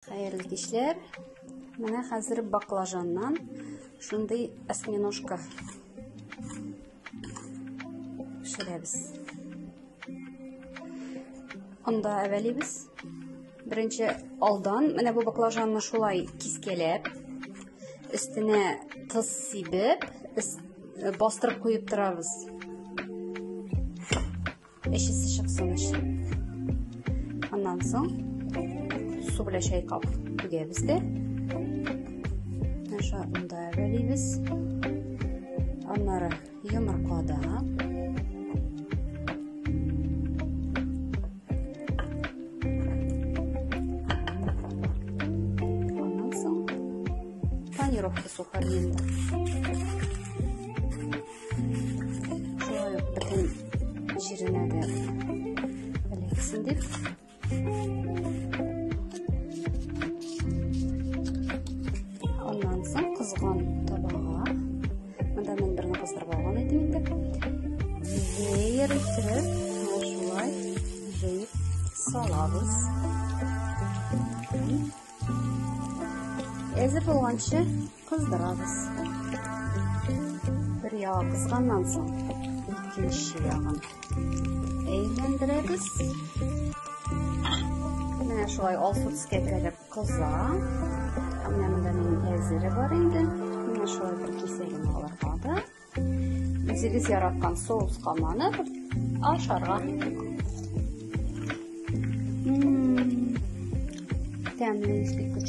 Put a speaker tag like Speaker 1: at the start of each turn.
Speaker 1: Хәерле кичләр. Менә хәзер баклажаннан шундый осьминожка пешерәбез. Онда әвәлибез. Беренче алдан менә бу баклажанны шулай кискәләп, өстенә тоз сибеп, бастырып куеп торабыз. Әчесе чыксын өчен. Аннан соң су белән чайкап түгәбез дә. Менә онда әвәлибез. Аннары йомыркада. Аннан соң панировка сухаренда. Шулай ук бөтен җиренә дә эләксен дип. Аннан соң кызган табага, монда мин берне кыздырып алган идем инде. Веер иттереп, менә шулай җәеп салабыз. Әзер булганчы кыздырабыз. Бер ягы кызганнан соң икенче ягын әйләндерәбез. Менә шулай алсу төскә кереп кыза. Менә монда минем әзере бар инде. Менә шулай бер кисәген алырга да. Үзегез яраткан соуска манып ашарга. Тәмле искиткеч.